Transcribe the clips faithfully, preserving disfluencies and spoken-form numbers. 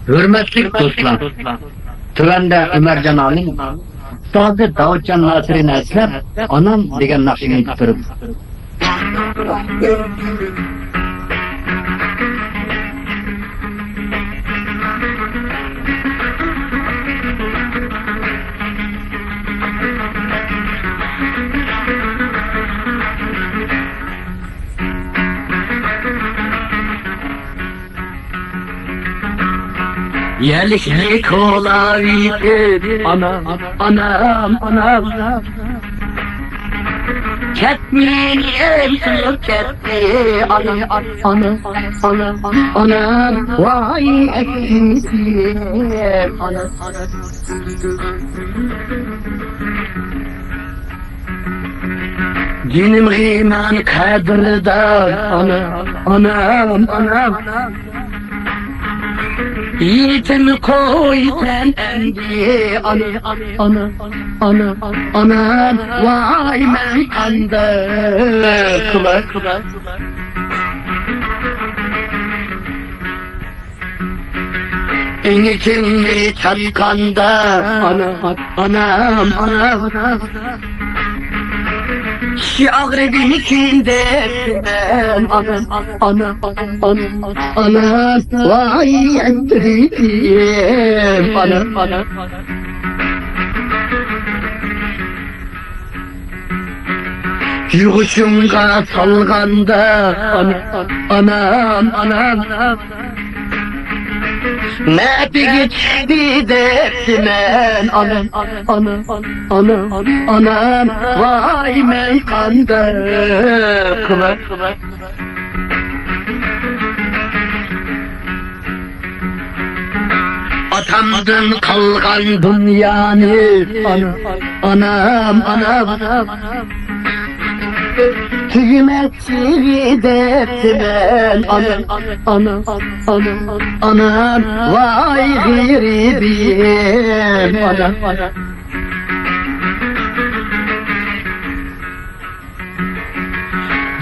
ھۆرمەتلىك دوستلار، تۆۋەندە ئۆمەرجان ئالىم ئۇستازى داۋۇتجان ناسىرىنى ئەسلەپ، ئانام دېگەن ناخشىنى ئېيتىپ بېرىدۇ. يەلكىنى كولاۋېتىپ، ئانام، ئانام، ئانام. كەتمىنى ئېسىلىپ كەتتى، ئانام، ئانام، ئانام، ئانام. ۋاي ئەسلىسى، ئانام، ئانام. جېنىمغا مەن قەدىردان، ئانا، ئانام، ئانام. يېتىم قويسەن ئەمدى، ئانا، ئانا، ئانا، ئانام. ۋاي مەن قانداق قىلاي؟ ئېڭىكىمنى تارتقاندا، ئانا، ئانام، ئانام. چىشى ئاغرىدىمىكىن دەپتىمەن، ئانا، ئانا، ئانا، ئانا. ۋاي ئەمدى، ئانا، ئانا. يۇغۇشۇڭغا سالغاندا، ئانا، ئانام، ئانام. مەپىگە چۈشتى دەپتىمەن، ئانا، ئانا، ئانا، ئانام. ۋاي مەن قانداق قىلاي؟ ئاتامدىن قالغان دۇنيانى، ئانا، ئانام، ئانام. تۈگىمەس چىغى دەپتىمەن، ئانا، ئانا، ئانا، ئانام. ۋاي غېرىبىم، ئانا.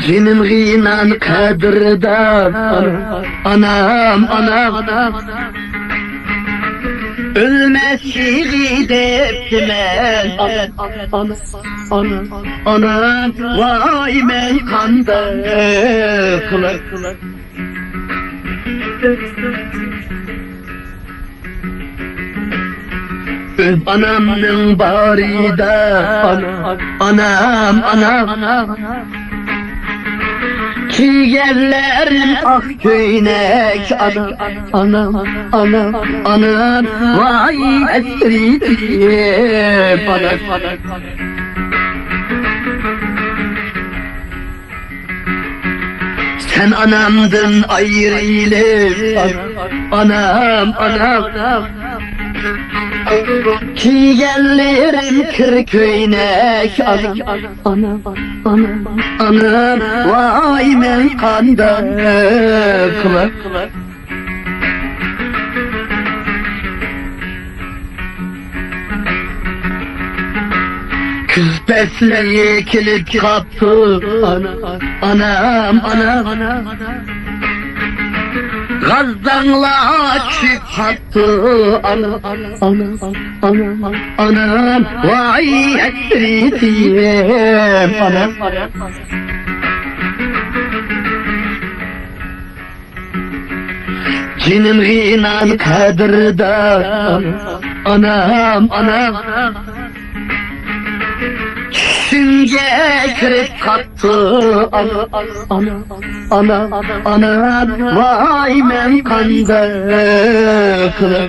جېنىمغا ئىنان قەدىردان، ئانام، ئانام، ئانام. ئۆلمەس چىغى دەپتىمەن، ئانام، ئانام، ئانام. ۋاي مەن قانداق قىلاي؟ ئۆز ئانامنىڭ بارىدا، ئانا، ئانام، ئانام. كىيگەنلىرىم ئاق كۆينەك، ئانا، ئانام، ئانام، ئانام. ۋاي ھەسرىتىم، ئانا. سەن ئانامدىن ئايرىلىپ، ئانام، ئانام، كىيگەنلىرىم كىر كۆينەك، ئانام، ئانام، ئانام، ئانام. ۋاي مەن قانداق قىلاي؟ كۈز پەسلى كېلىپ قاپتۇ، ئانا، ئانام، ئانام. غازداڭلار چۈشۈپ قاپتۇ، ئانا، ئانا، ئانا، ئانام. ۋاي ھەسرىتىم، ئانا. جېنىمغا ئىنان قەدىردان، ئانام، ئانام. چۈشۈمگە كىرىپ قاپتۇ، ئانا، ئانا، ئانا، ئانا. ۋاي مەن قانداق قىلاي؟